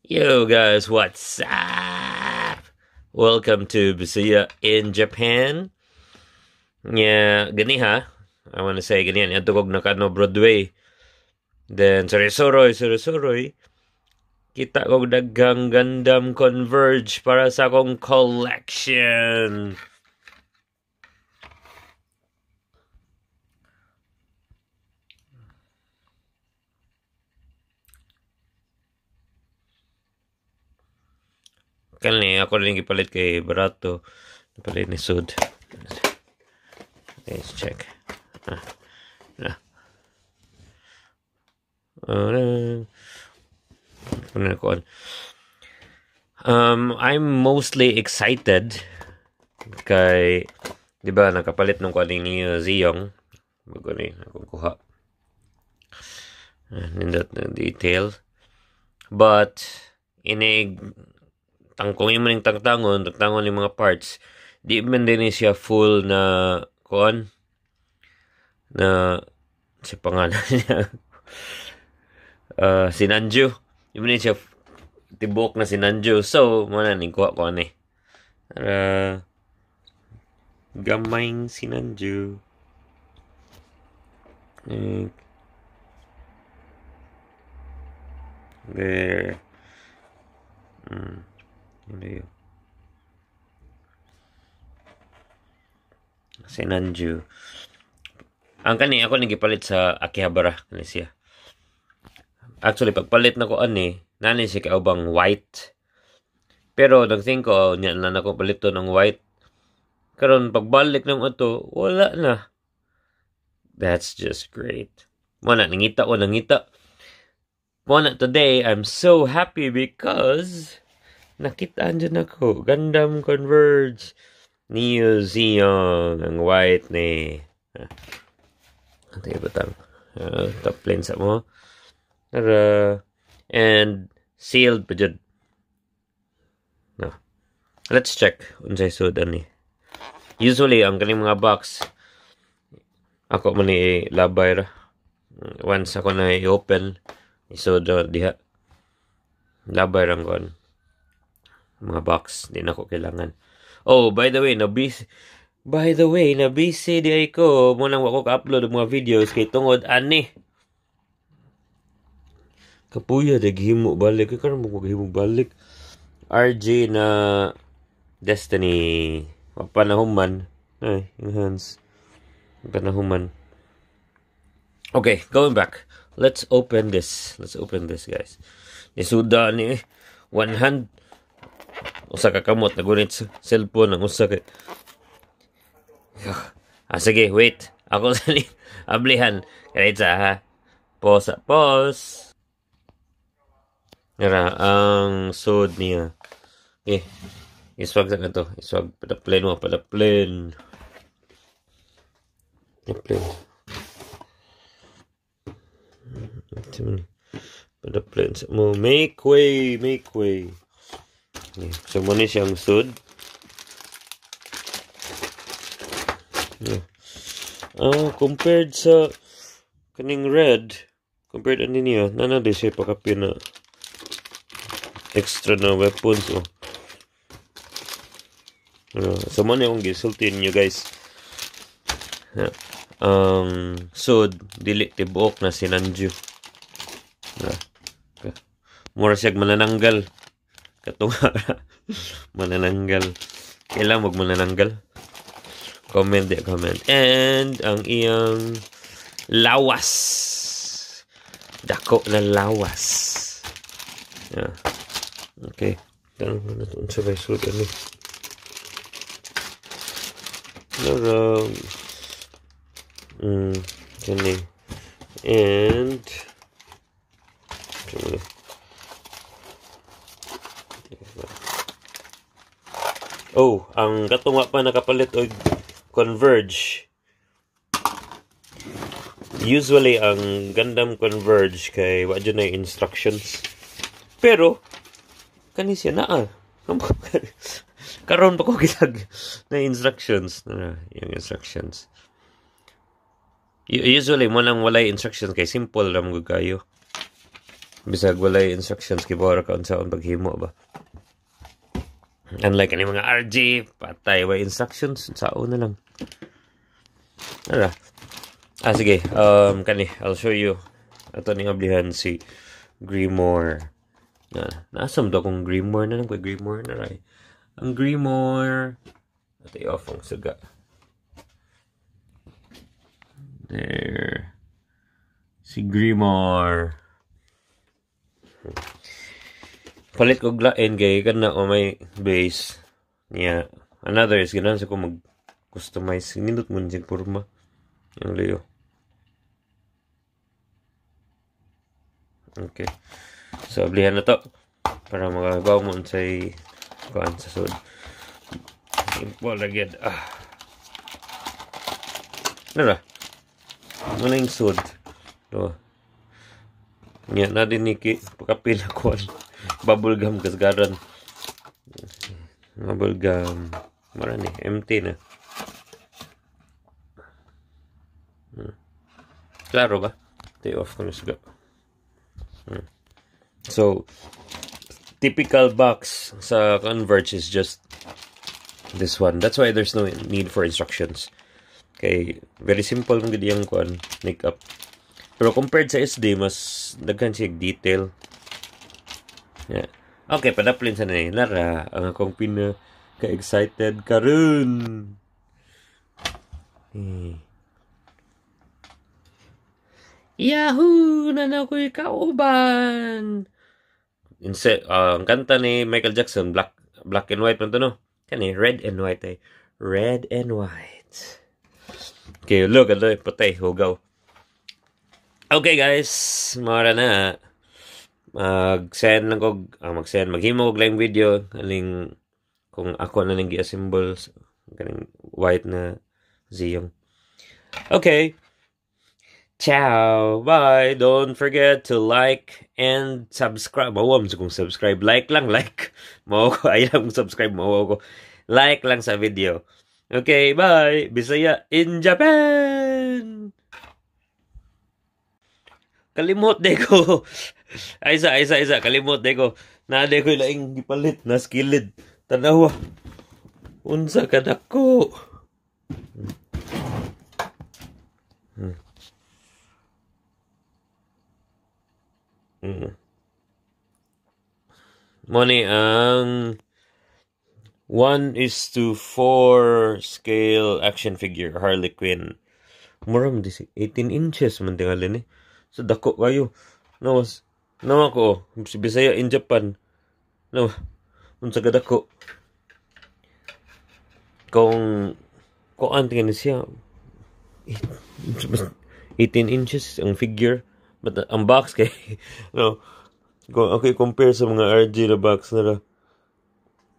Yo guys, what's up? Welcome to Bisaya in Japan. Yeah, gani ha. I wanna say ganyan. Adto kog Nakano Broadway. Then soroy soroy. Kita kog daghang Gundam Converge para sa akong collection. Kani ako rin gipalit kay barato. Napalit ni Sud. Let's check. I'm mostly excited kay di ba nakapalit nung kuan ni Zeong. Bago ni akong kuha. Nindot na detail. But inig tangkong imo ning tangtangon, tangtangon ning mga parts, di man din siya full na kuan na si pangalan niya. Sinanju. Di man din siya tibok na Sinanju. So, mo na ning kuha ko ani. Para gamayng Sinanju. There. Sinanju. Ang kani ako ning gipalit sa Akihabara kani siya. Actually pagpalit nako ani, nani siya kaubang white. Pero nagthink ko nya na nako paliton ang white. Karon pagbalik nang ato, wala na. That's just great. Mo na nangita ko nangita. Mo na today I'm so happy because nakita dyan ako. Gundam Converge Neo Zeong ang white ni. Ito batang top lane sa mo. Tara. And sealed pa dyan. No. Let's check unsay sud ani. Usually ang kaning mga box ako man ni labay ra. Once ako na i-open isod diha. Labay ra kon. Mga box di na ko kailangan. Oh, by the way, na busy di ay ko mo nang wa ko ka-upload og mga videos kay tungod ani. Kapuya de gihimo balik kay karon mo gihimo balik. RG na Destiny panahuman. Ay, enhance. Panahuman. Okay, going back. Let's open this. Let's open this, guys. Nisuda ni one hand. Usa ka kamot nagunit sa cellphone ang usa kay. Ah, sige, wait. Ako sa ni ablihan. Kaya ha. Pause, pause. Ngara ang sud niya. Okay. Iswag sa to. Iswag padaplin mo, padaplin. Padaplin. Padaplin sa mo. Make way, make way. Okay. So mo ni siyang sud. Yeah. Compared sa kaning red, compared ani niya, nana di siya pakapin na extra na weapons. Oh. So mo ni akong gisulti ninyo guys. Yeah. Sud dili tibuok na Sinanju. Yeah. Okay. Mura siya manananggal. Katunga manananggal. Kailan mag manananggal? Comment, comment. And ang iyang lawas. Dako na lawas. Yeah. Okay. Tanong na ito. Unsa ba sud ani? Narang. Kani. And oh, ang katunga pa nakapalit og Converge. Usually ang Gundam Converge kay wa jud na instructions. Pero kani siya naa. Karon pa ko kitag na instructions, na yung instructions. Usually mo nang walay instructions kay simple ra man kayo. Bisag walay instructions, kibaw ra ka unsaon paghimo ba. Unlike ani mga RG, patay way instructions, unsaon na lang. Ara. Ah, sige, kani, I'll show you. Ato ning ablihan si Griamore. Na, naasam daw kung Griamore na lang, kay Griamore na ray. Ang Griamore, ato i-off ang suga. There. Si Griamore. Palit ko lain kay kana o may base niya. Another is ganahan sa ko mag customize. Nindot mo siya porma. Ang layo. Okay. So ablihan na to para makabaw mo unsay kuan sa sud. Simple ra gyud. Ah. Nara. Ano yung sud? No. Nya na din ni pakapil kuan. Bubble gum kasgaran. Bubble gum. Mara ni empty na. Klaro ba? Take off ko na siya. So, typical box sa Converge is just this one. That's why there's no need for instructions. Okay, very simple man gid iyang kuan makeup. Pero compared sa SD, mas daghan siya detail. Yeah. Okay, padaplin sa ni Lara ang akong pinaka-excited karon. Yahoo! Nana ko'y kauban! Inse, ang kanta ni Michael Jackson, black and white man to, no? Kani, red and white eh. Red and white. Okay, look, alo, patay, hugaw. Okay guys, mara na. Mag-send lang ko, mag-send, maghimo og lang video, aning, kung ako na nang gi-assemble, kaning white na Zeong. Okay. Ciao. Bye. Don't forget to like and subscribe. Mao man kung subscribe. Like lang, like. Mao ko ay lang subscribe mao ko. Like lang sa video. Okay, bye. Bisaya in Japan. Kalimot de ko. Ay isa, isa, isa. Kalimot de ko. Naa de ko laing gipalit na skilled. Tanawa. Unsa ka dako. Mo ni ang 1:4 scale action figure Harley Quinn. Mura man di si 18 inches man tingali ni. So dako kayo. Nawas nawa ko si Bisaya in Japan. No, unsa ka dako. Kung kuan tingani siya 18 inches ang figure. But ang box kay no, kung okay compare sa mga RG na box na ra.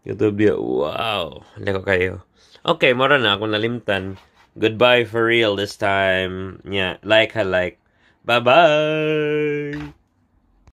YouTube dia, wow, leko kayo. Okay, mora na akong nalimtan. Goodbye for real this time. Yeah, like ha like. Bye-bye.